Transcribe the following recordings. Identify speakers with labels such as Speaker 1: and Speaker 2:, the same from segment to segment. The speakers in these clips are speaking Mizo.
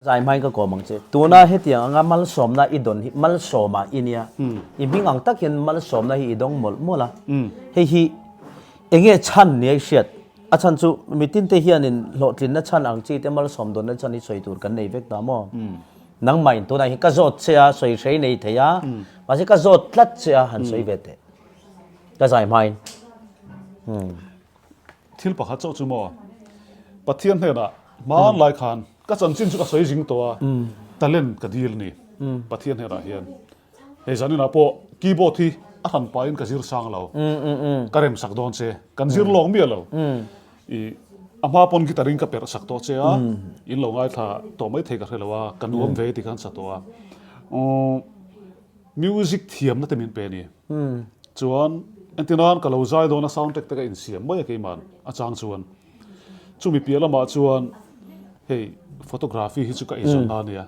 Speaker 1: Zai hmain ka kawm ang che. Tuna hetiang anga malsawmna i dawn hi malsawma i nia. I hming ang tak hian malsawmna hi i dawng mawlh mawlh a. Hei hi enge chhan nia i hriat? A chhan chu mitinte hianin hlawhtlinna chhan ang chi te malsawm dawnna chhan hi sawi tur kan nei vek ta maw? Nangmahin tunah hian ka zawt che a, sawi hrei nei thei a, mahse ka zawt tlat che a han sawi ve teh. Ka zai hmain.
Speaker 2: Thil pakhat chauh chu maw? Pathian hnenah hmanlai khan ka chanchin chu ka sawi zing tawh a, talent ka dil ni Pathian hnenah hian. Hei zaninah pawh keyboard hi a hran pahin ka zir sang lo, ka rem sak dawn che, kan zir lawk miah lo. I a hma pawn guitar in ka perh sak tawh che a, in lo ngaithla tawh maithei ka hre lo a, ka nuam ve ti khan sa tawh a. Music thiamna te min pe a ni. Chuan entirnan ka lo zai dawn a sound track te ka insiam mai a keiman a chang chuan. Chumi piah lamah chuan hei photography hi chu ka eizawnna a nia,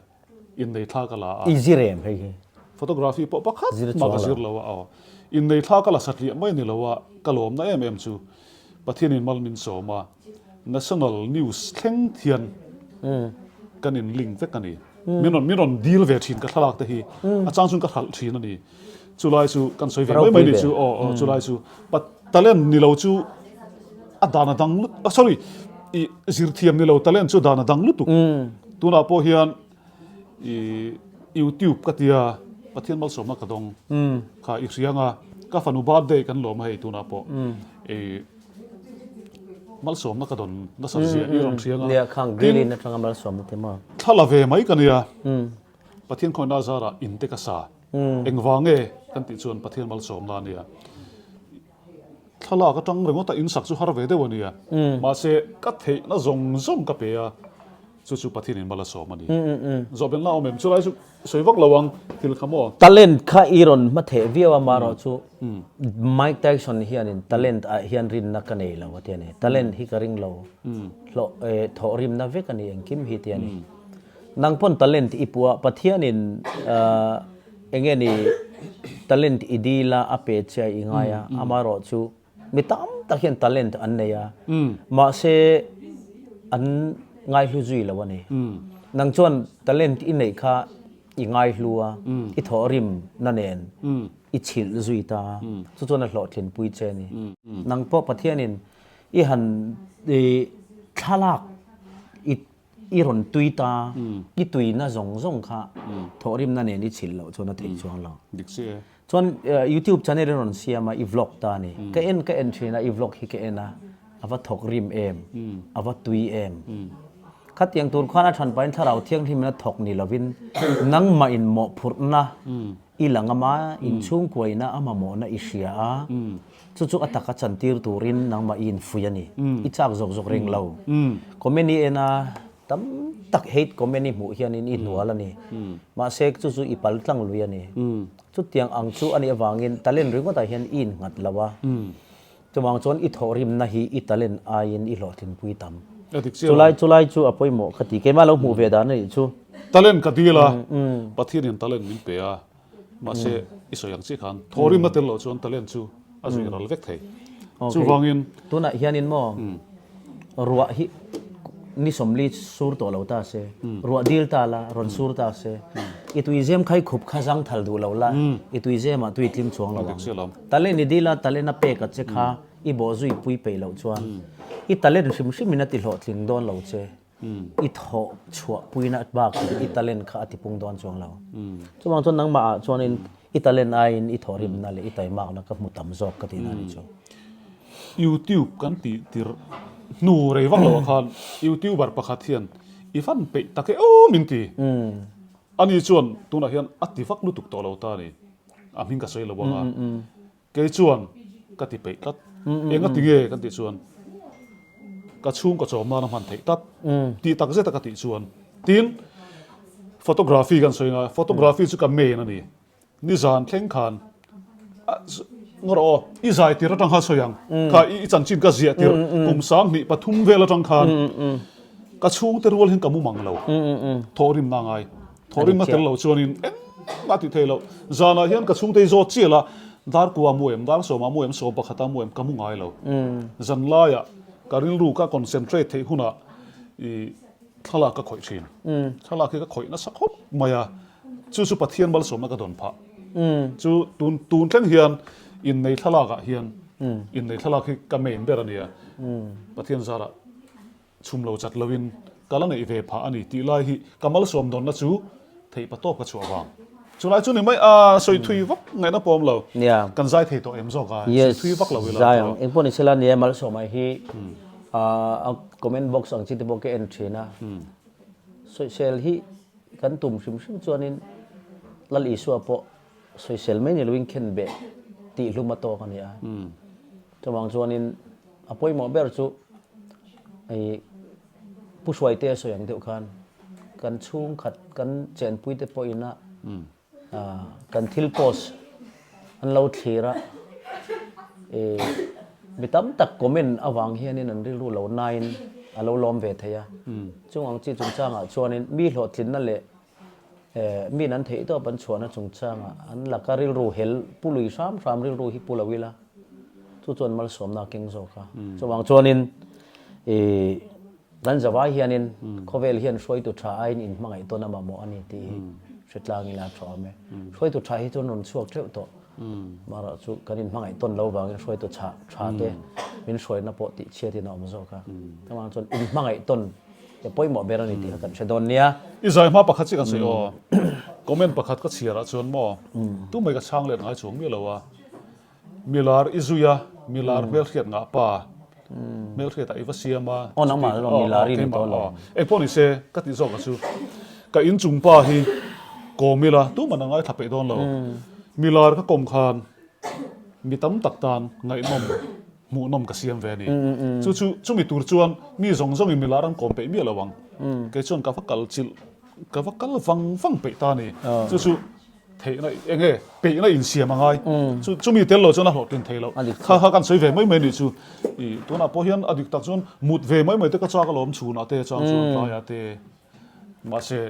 Speaker 2: innei thla ka la a.
Speaker 1: I zir em hei hi?
Speaker 2: Photography pawh pakhat mah ka zir lo a aw. Innei thla ka la satliah mai a ni lo a, ka lawmna em em chu Pathianin mal min sawm a, National news thleng thian kan in link vek a ni. Min rawn min rawn deal ve thin ka thlalak te hi a chang chuan ka hralh thin a ni. Chulai chu kan sawi ve mai mai ni chu aw aw chulai chu but talent ni lo chu a dan a dang lut sorry i zirthiam ni lo talent chu dan a dang lutuk. Tunah pawh hian i youtube ka tia Pathian malsawmna ka dawng kha i hria anga ka fanu birthday kan lawm a hei tunah pawh i Malsawmna ka dawn nasat zia i rawn hria nga.
Speaker 1: Nia khang Greenland atanga malsawmna te maw.
Speaker 2: Thla la ve mai ka nia. Pathian khawina zarah in te ka sa. Engvang nge kan tih chuan Pathian malsawmna a nia. Thlalak atang ringawt a in sak chu har ve deuh a nia. Mahse ka theihna zawng zawng ka pe a. Chu chu Pathianin mal a sawm a ni. Zawhbelhna a awm em? Chulai chu sawi vak lo ang thil kha maw?
Speaker 1: Talent kha i rawn hma theh viau a marawh chu Mike Tyson hianin talent ah hian rinna ka nei lo a ti a ni. Talent hi ka ring lo. Hlawh eh thawh rimna vek a ni engkim hi ti a ni. Nang pawn talent i puh a, Pathianin enge ni talent i dil a, a pe che a i ngai a, amarawh chu Mi tam tak hian talent an nei a, mahse an ngaihlu zui lo a ni. Nang chuan talent i neih kha i ngaihlu a, i thawhrim na nen i chhilh zui ta a, chu chuan a hlawhtlinpui che a ni. Nang pawh Pathianin i han thlalak i i rawn tui ta, i tuina zawng zawng kha thawhrimna nen i chhilh loh chuan a theih chuang lo.
Speaker 2: Dik si e.
Speaker 1: Chuan YouTube channel i rawn siam a, i vlog ta a ni. Ka en ka en thin a, i vlog hi ka en a, a va thawk rim em, a va tui em. Khatiang tur khan a than pahin thlarau thianghlimin a thawk ni lovin nangmah in mawhphurhna i la ngam a, inchhungkuaina a mamawhna i hria a, Chu chu a taka chantir turin nangmah i infuih a ni. I chak zawk zawk reng lo. Comment i en a, tam tak hate comment i hmuh hianin i hnual a ni. Mahse chu chu i pal tlang lui a ni. Chutiang ang chu a nih avangin talent ringawtah hian i innghat lo a. Chuvang chuan i thawhrimna hi i talent aiin i hlawhtlinpui tam. Chulai chulai chu a pawimawh ka ti. Keimah lo hmuh ve dan a nih chu.
Speaker 2: Talent ka dil a, Pathianin talent min pe a. Mahse, i sawi ang chiah khan thawhrimna tel loh chuan talent chu a zui ral vek thei. Chuvangin.
Speaker 1: Tunah hianin maw ruah hi ni sawmli sur tawh lo ta se, ruah dil ta la, rawn sur ta se, i tuizem khai khup kha zang thal duh lo la, i tuizemah tui tling chuang lo ang. Talent i dil a, talent a pek a che kha i bawh zui pui peih loh chuan i talent hrim hrimin a ti hlawhtling dawn lo che. I thawh chhuah puina bak in i talent kha a ti pung dawn chuang lo. Chuvang chuan nangmah ah chuanin i talent aiin i thawhrimna leh i taimakna ka hmu tam zawk ka tihna a ni chu.
Speaker 2: YouTube kan tih tirh hnu rei vak loh ah khan YouTuber pakhat hian i van peih tak e aw min ti. Ani chuan tunah hian a ti vak lutuk tawh lo ta a ni. A hming ka sawi lo ang a. Kei chuan ka ti peih tlat. Eng a ti nge kan tih chuan ka chhung ka chawm nan a hman theih tlat tih tak zet a ka tih chuan tin photography kan sawi ngai photography chu ka main a ni. Nizan thleng khan ngaw rawh aw i zai tir atang khan sawi ang kha i chanchin ka ziah tir kum 12 pathum vel atang khan ka chhungte rual hian ka mu mang lo thawhrim na ngai. Thawhrimna tel lo chuanin engmah tih theih loh. Zanah hian ka chhungte hi zawt chial a, dar kua mu em, dar sawmah mu em, sawm pakhatah mu em ka mu ngai lo. Zan laiah ka rilru ka concentrate theih hunah i. Thlalak ka khawih thin. Thlalak hi ka khawih nasa khawp mai a, chu chu Pathian malsawmna ka dawn phah. Chu tun tun thleng hian innei thlalakah hian innei thlalak hi ka main ber a nia. Pathian zarah chhum lo chat loin ka la neih ve phah a ni tih lai hi ka malsawm dawnna chu theih pa tawp ka chhuah vang. Chulai chu ni mai a, sawi thui vak ngaihna pawh awm lo. Kan zai thei tawh em zawk a, sawi thui vak lo ila.
Speaker 1: Zai ang, engpawh ni sela nia malsawmah hi a comment box ang chi te pawh ka en thin a. Sawisel hi kan tum hrim hrim chuanin Lal Isua pawh sawisel mai ni loin khen beh tih hlum a tawk a ni a. Chuvang chuanin a pawimawh ber chu Pu Hruaitea sawi ang deuh khan kan chhungkhat kan chenpuite pawhin a kan thil post an lo thlir a, mi tam tak comment avang hianin an rilru lo nain a lo lawm ve thei a. Chung ang chi chungchangah chuanin mi hlawhtlinna leh min an theih tawp an chhuahna chungchangah an laka rilru hel pu lui hram hram rilru hi pu lo ila chu chuan malsawmna a keng zawk a. Chuvang chuanin ih kan zavai hianin khawvel hian hruaitu tha aiin inhmangaih tawn a mamawh a ni tih hi hre tlang ila a tha awm e. Hruaitu tha hi chuan rawn chhuak teuh tawh. Amaherawh chu kan inhmangaih tawn lo vangin hruaitu tha tha te min hruaina pawh tih chhiatin a awm zawk a. Chuvang chuan inhmangaih tawn He pawimawh ber a ni tih kha kan hre dawn nia.
Speaker 2: I zai hma pakhat chiah kan sawi aw. Comment pakhat ka chhiar ah chuan maw tumai ka chhang let ngai chuang miah lo a. Milar i zui a, milar hmelhriat ngah pa hmelhriat ah i va siam a.
Speaker 1: Aw nangmah erawh milar i ni tawh lo.
Speaker 2: Engpawh ni se ka tih zawk ah chu ka inchung pa hi kawm ila tuman a ngaithla peih dawn lo. Milar ka kawm khan mi tam tak tan ngaihnawm hmuhnawm ka siam ve a ni. Chu chu chumi tur chuan mi zawng zawngin milar an kawm peih miah lo ang. Kei chuan ka va kal chilh ka va kal vang vang peih ta a ni. Chu chu theihna eng nge peihna insiam a ngai. Chu chumi tel lo chuan a hlawhtlin thei loh. Kha kha kan sawi ve mai mai a nih chu. Ih tunah pawh hian a dik tak chuan mut ve mai mai te ka chak alawm chhunah te chang chuan tlaiah te. Mahse,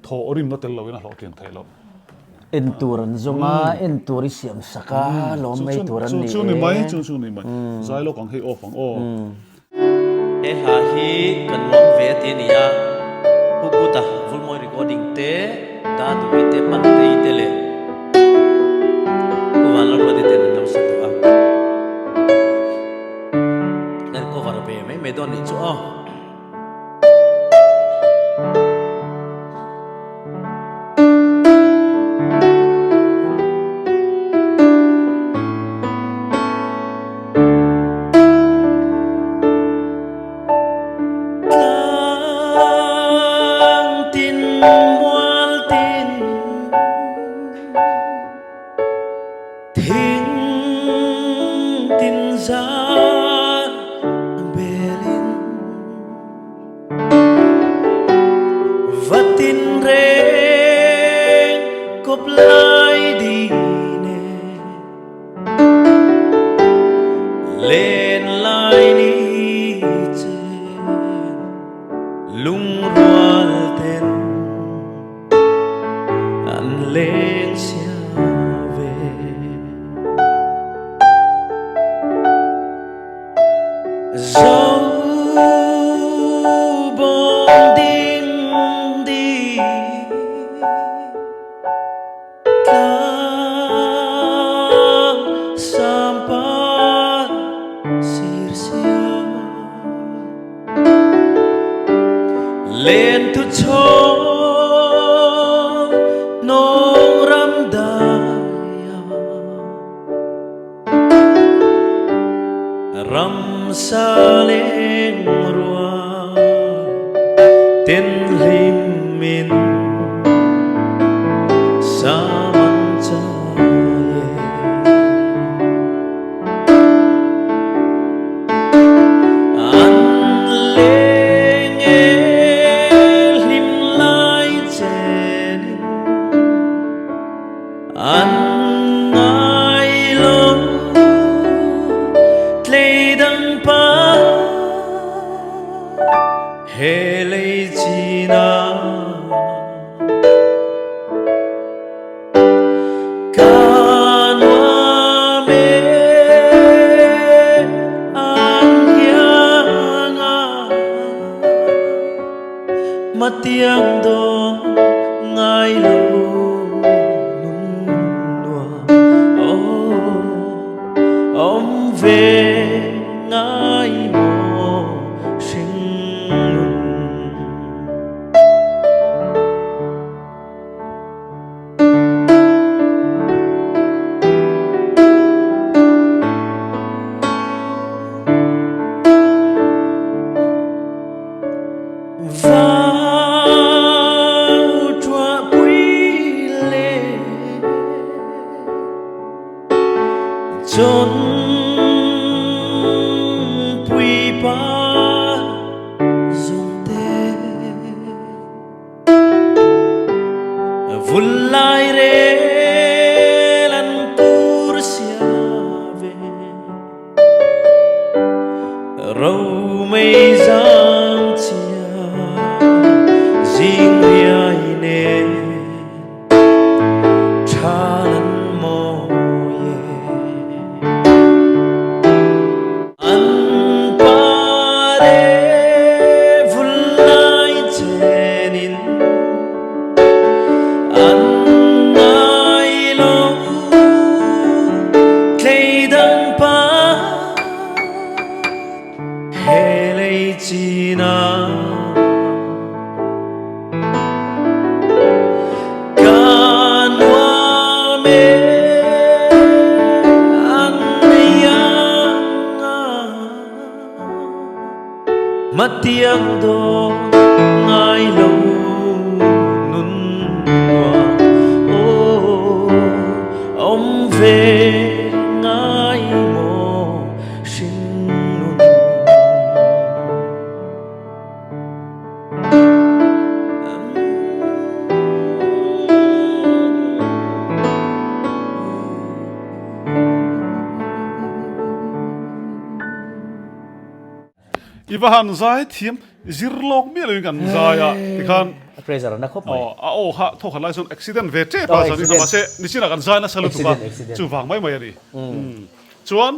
Speaker 2: thawh rimna tel loin a hlawhtlin theih loh.
Speaker 1: En tur an zawng a, en tur i siam sak a, lawm mai tur an ni
Speaker 2: e. Chu ni mai, chu chu ni mai. Zai lawk ang hei off ang aw.
Speaker 1: He hla hi ka nuam ve a ti a ni a, Pu Buta Vulmawi recording te, Daduhi te, Hmantei te leh Pu Vanlalruati ten an lo sa tawh a. Kan cover ve mai mai dawn nih chu aw. Tlang tin mual tin Thing tin zar belin Va tin reng kawp lai di nen Len lai ni chen lungrual ten An leng sia ve. Zo bawng ding di tlang sampan sir sia. Len tu chhawng nawng ram dai ah. Ram sa leng rual ten hlim in sa man cha ye. An leng e hlim lai chenin an ngai lo tlei dang par. Vul lai rel an tur sia ve Ro mei zam chia zing riai nen Tha lan mawi e. An pare vul lai chenin an ngai lo thleidang pa he lei chinah Ka nuam e an nei ang a Matiang dawn ngai lo nun nuam aw awm ve ngai maw hringnun.
Speaker 2: I va han zai thiam zir lawk miah loin kan zai a tikhan
Speaker 1: A pressure a na khawp mai.
Speaker 2: Aw a aw kha thawk khat lai chuan accident ve tep a zan in mahse nichinah kan zai nasa lutuk a chuvang mai mai a ni. Chuan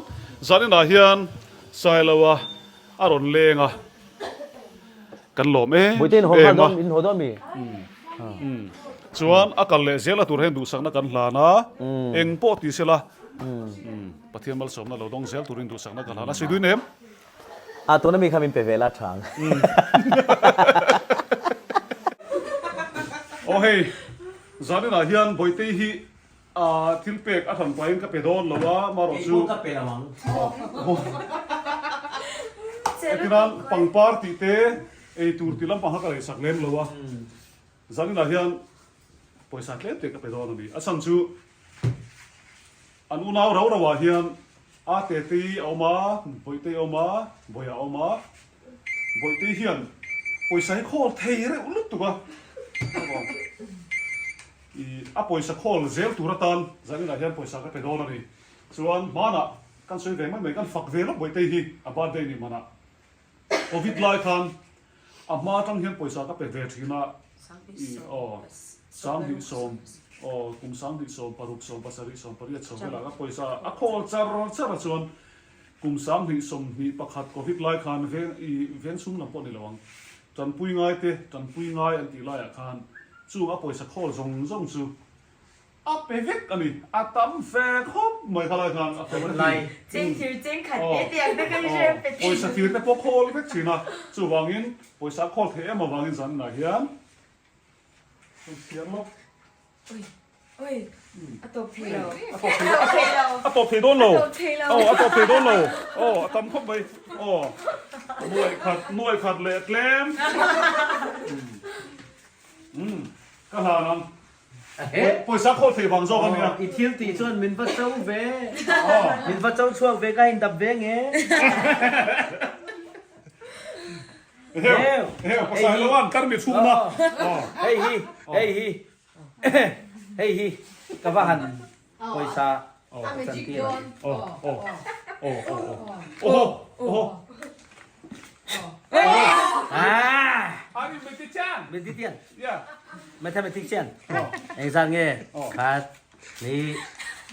Speaker 2: zaninah hian Sailoa A rawn leng a, kan lawm em em a. Chuan a kal leh zel a tur hian duhsakna kan hlan a, eng pawh ti sela Pathian malsawmna lo dawng zel turin duhsakna kan hlan a, sawi duin em?
Speaker 1: A tuna mi kha min pe ve la tha ang.
Speaker 2: Aw hei, zaninah hian Bawitei hi A thil pek a hran pahin ka pe dawn lo a, marawh chu.
Speaker 1: Keipawh ka pe lo ang.
Speaker 2: Hetinan pangpar tih te, ei tur tih lampang kha ka leisak lem lo a, zaninah hian pawisa tlem te ka pe dawn a ni. A chhan chu an unau rau rauah hian a tetei a awm a, Bawihtei a awm a, Bawiha a awm a, Bawihtei hian pawisa hi khawl thei reuh lutuk a. I a pawisa khawl zel tur atan zaninah hian pawisa ka pe dawn a ni. Chuan hmanah kan sawi ve mai mai, kan fak ve lawk Bawihtei hi a birthday ni hmanah Covid lai khan a hma atang hian pawisa ka pe ve thin a, i aw 20 sawm aw kum 20 sawm paruk sawm pasarih sawm pariat sawm velah ka pawisa a khawl char char a chuan kum 2021 Covid lai khan veng i veng chhung lam pawh ni lo ang Tanpui ngai te, tanpui ngai an tih laiah khan chung a pawisa khawl zawng zawng chu a pe vek a ni. A tam fe khawp mai kha lai khan a fel ka ti.
Speaker 3: Cheng thir cheng khat te te ang te kan hre pe thin.
Speaker 2: Pawisa thir te pawh khawl vek thin a, chuvangin pawisa a khawl theih em avangin zaninah hian kan chhiar lawk.
Speaker 3: Ui ui a tawp thei lo.
Speaker 2: A tawp thei lo. A tawp thei dawn lo.
Speaker 3: A tawp thei lo.
Speaker 2: Aw a tawp thei dawn lo. Aw a tam khawp mai. Aw nuaih khat nuaih khat leh tlem. Umm ka hlan ang. Pawisa khawl thei vang zawk a nia.
Speaker 1: I thil tih chuan min va cho ve. Min va cho chhuak ve ka indap ve nge.
Speaker 2: Heu heu pasal lo an kar mi chhung na.
Speaker 1: Hei hi hei hi hei hi ka va han pawisa chan tir a. Mathematician engzat nge khat Ni,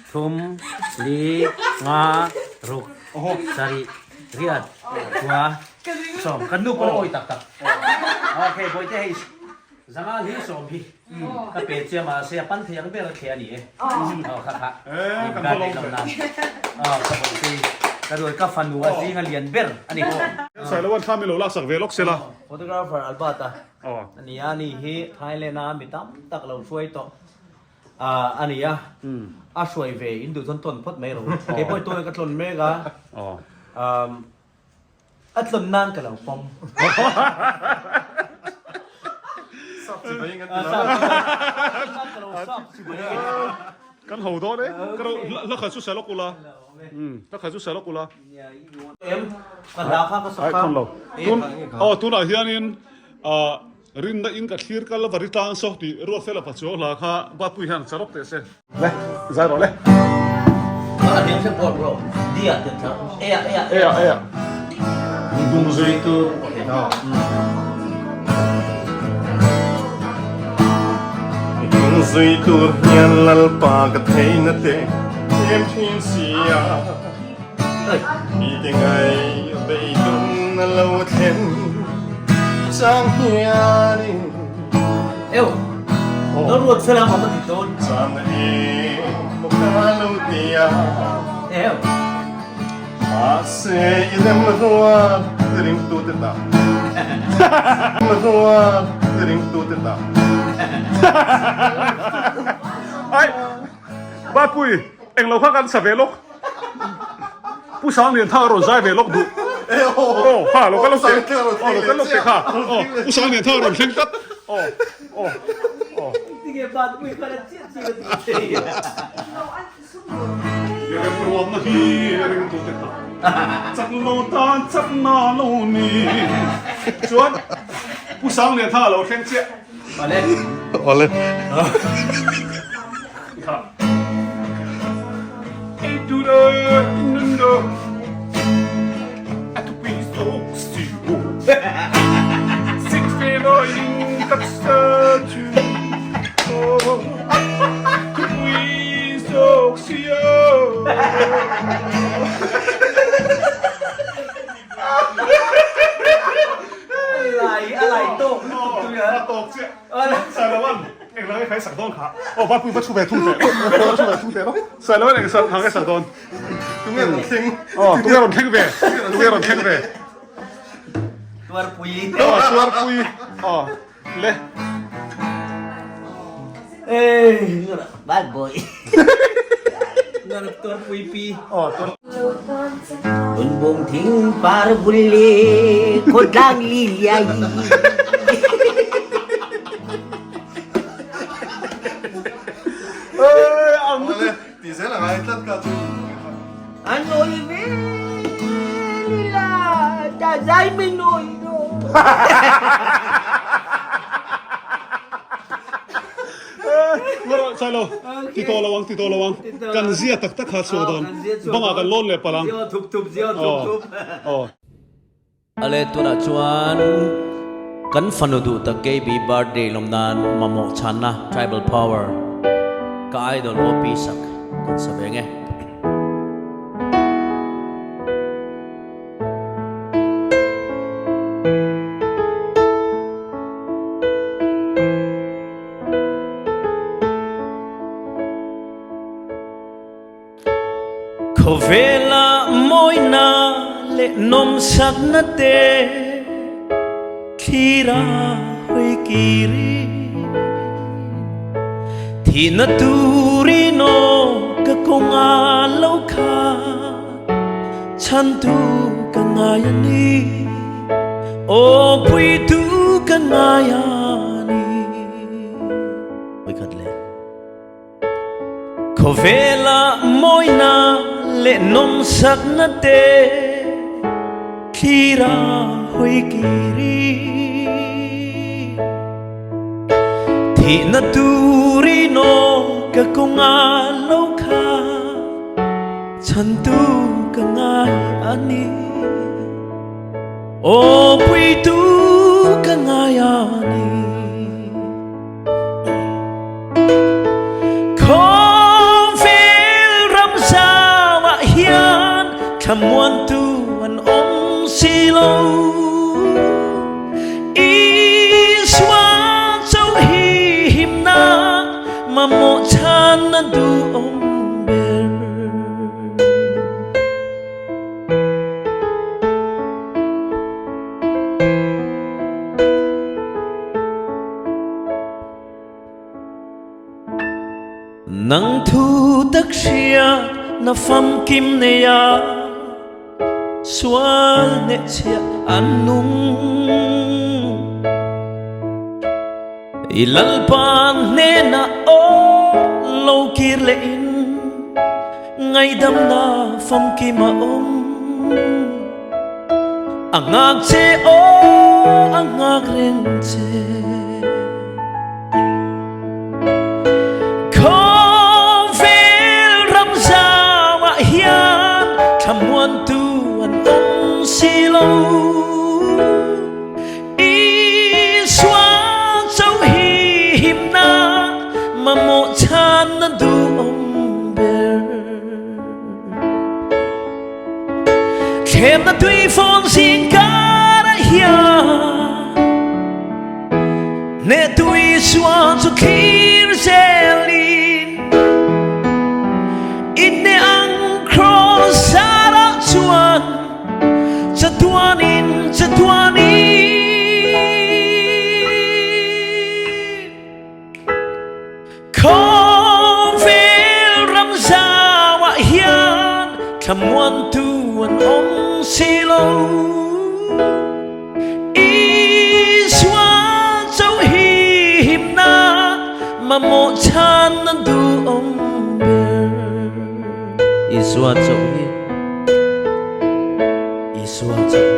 Speaker 1: thum, li, nga, ruk, sarih, riat, kua, sawm. Kan nu pawh awi tak tak. Ok, Bawihte hei zanga hlir sawm hi ka pe che mahse a pan thei ang ber a thle a ni e. Aw kha kha. Min ka neih lo nan. Aw ka Bawihte ka rual ka fanu a zinga lian ber a ni.
Speaker 2: Sailoan thla min lo laksak ve lawk sela.
Speaker 1: Photographer Albert a ni a, ni hi Thailand a mi tam tak lo hruai tawh. A ni a, a hruai ve in duh chuan tlawn phawt mai ro. Kei pawh tuna ka tlawn mek a, a tlawn nan ka lo pawm.
Speaker 2: Kan ho dawn e, ka ro hla khat chu salawk ula, hla khat chu salawk ula.
Speaker 1: Ka hla kha ka sak kha.
Speaker 2: Aw tunah hianin. Rinna in ka thlir kal va ri tlang saw tih Ruatfela Pachuau hla kha Bapui hian cha rawk teh se. Le, zai rawh le.
Speaker 1: A hniam hrep bawk bro. D ah tir thar. A ah, A ah,
Speaker 2: A ah, A ah.
Speaker 1: Hnung zui tur. Okay.
Speaker 4: Hnung zui tur hian Lalpa ka theihna te tlem thin si a. Mi te ngai a beidawng a lo thlen chang hianin.
Speaker 1: Eu, no ruat fel ang ka ti dawn.
Speaker 4: Chan e maw ka lo ti a.
Speaker 1: Eu.
Speaker 4: Mahse i rem ruat ringtu te ta. Ruat ringtu te ta.
Speaker 2: Ai, Bapui, englo kha kan sa ve lawk. Pu Sanglian tha a rawn zai ve lawk duh. Aw kha lo kal lawk teh. Aw lo kal lawk teh kha. Aw Pu Sanglian tha a rawn thleng tlat. Aw aw aw. Remruatna hi ringtu te kha chak lo tan chak na lo ni. Chuan Pu Sanglian tha a lo thleng chiah.
Speaker 1: Awle.
Speaker 4: Awle.
Speaker 2: Engla nge khai sak dawn kha. Aw Valpui va thu ve thung teh. Va thu ve thung teh lo. Sailoan eng sak nge sak dawn.
Speaker 4: Tunge rawn thleng.
Speaker 2: Aw tunge rawn thleng ve. Tunge rawn thleng ve.
Speaker 1: Tuarpui.
Speaker 2: Aw Tuarpui. Aw le.
Speaker 1: Ei bad boy. Tuarpui pi.
Speaker 2: Aw tuar.
Speaker 1: Bunbung thing par bulle khawtlang liliai.
Speaker 4: Ti zel a ngai tlat ka chu.
Speaker 1: A nawi ve lila ta zai mai nawi do.
Speaker 2: Sailo, ti tawh lo ang, ti tawh lo ang. Kan zia tak tak kha chhuak dawn. Bangah kan lawn leh palh ang.
Speaker 1: Zio thup thup, zio thup thup.
Speaker 2: Aw.
Speaker 1: Ale tunah chuan kan fanu duh tak Gaby birthday lawm nan mamawh chhanna Tribal Power ka idol OP sak kan sa ve nge. Khawvela mawina leh nawmsakna te thlira hawi kiri thihna turin aw ka kawnga lo kha chhantu ka ngai a ni aw puitu ka ngai a ni. Vawikhat leh. Khawvela mawina leh nawmsakna te thlira hawi kiri. Thihna turin aw ka kawnga lo kha chhantu ka ngai a ni. Aw puitu ka ngai a ni. Khawvel ram zauah hian thlamuantu an awm si lo. Isua chauh hi himna mamawh chhan a duhawm ber. Nang thu tak hria na famkim nei a sual hnehchhiah an nung. I Lalpa hnenah aw lo kir leh in ngaihdamna famkim a awm. A nghak che aw a nghak reng che. Mamawh chhanna duhawm ber. Thlemna tui fawn zing karah hian Hneh tui sual chu thlir zelin I hneh ang kraws zarah chuan Chatuanin chatuanin. Khawvel ram zauah hian thlamuantu an awm si lo. Isua chauh hi himna mamawh chhan a duhawm ber. Isua chauh hi, Isua chauh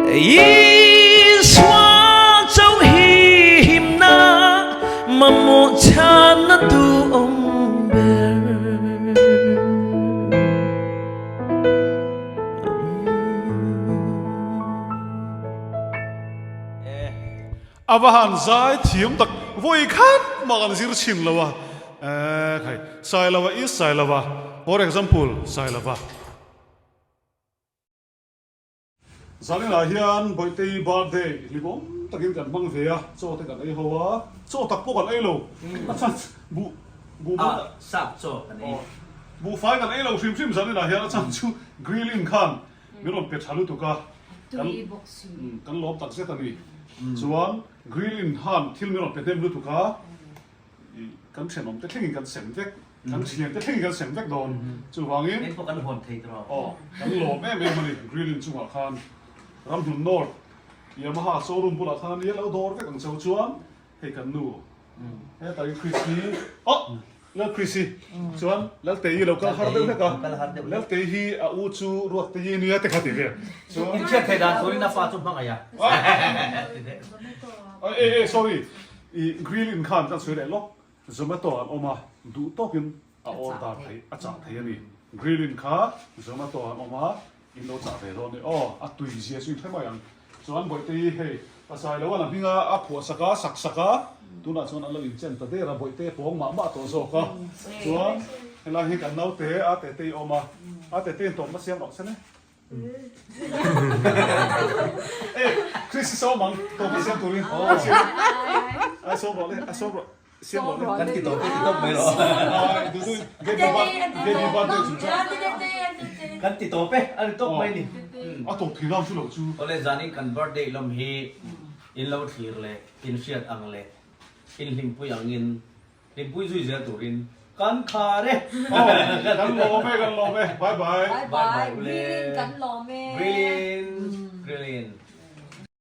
Speaker 1: hi. Isua chauh hi himna mamawh chhan a duhawm ber.
Speaker 2: A va han zai thiam tak vawi khat mah kan zir chhin lo a, khai Sailova is Sailova, for example Sailova. Zaninah hian Bawihtei birthday hlimawm takin kan hmang ve a, chaw te kan ei ho a, chaw tak pawh kan ei lo, a chhan buh buh man
Speaker 1: Ah, sap chaw kan ei.
Speaker 2: Buhfai kan ei lo hrim hrim zaninah hian a chhan chu grilling khan min rawn pe tha lutuk a, kan kan lawm tak zet a ni. Chuan grilling khan thil min rawn pe hnem lutuk a, kan thenawm te thlengin kan sem vek. Kan thian te thlengin kan sem vek dawn. Chuvangin.
Speaker 1: Eng pawh kan hawn thei tawh.
Speaker 2: Aw, kan lawm em em a ni. Grilling chungah khan Ramhlun North Yamaha showroom bulah khan a nia lo dawr vek ang cheu chuan hei kan nu hetah hi Chris hi aw Lal Chris hi chuan Laltei lo kal har deuh hlek a. Laltei hi a u chu Ruattei a nia te kha ti vel. Chuan.
Speaker 1: Inchhiat theih dan turin a fa chu hmangaih a.
Speaker 2: E e sorry i grill in khan kan sawi leh lawk. Zomato an awm a, duh tawkin a order theih, a chah thei a ni. Grilling kha Zomato an awm a, in lo chah ve dawn a ni. Aw, a tui zia chu in hre mai ang. Chuan Bawihtei hei Pasailoan a hming a, a phuah sak a, sak sak a, tunah chuan an lo inchen ta der a, Bawihtei a pawng mah mah tawh zawk a. Chuan helai hi kan naute a Tetei a awm a, a Tetei in tawpna siam rawh se le. Eh, Chris i sawm ang, tawpna siam turin. A sawm rawh le, a sawm rawh.
Speaker 1: Kan ti tawp e ti tawp mai rawh. Kan ti tawp e a ni tawp mai ni.
Speaker 2: A tawp thei lam chu lo chu.
Speaker 1: Awle zanin kan birthday lawm hi in lo thlir leh in hriat ang leh in hlimpui angin hlimpui zui zel turin kan khar e.
Speaker 2: Kan lawm e kan lawm e bye bye.
Speaker 1: Bye bye ule. Kan lawm e. Grilin grilin.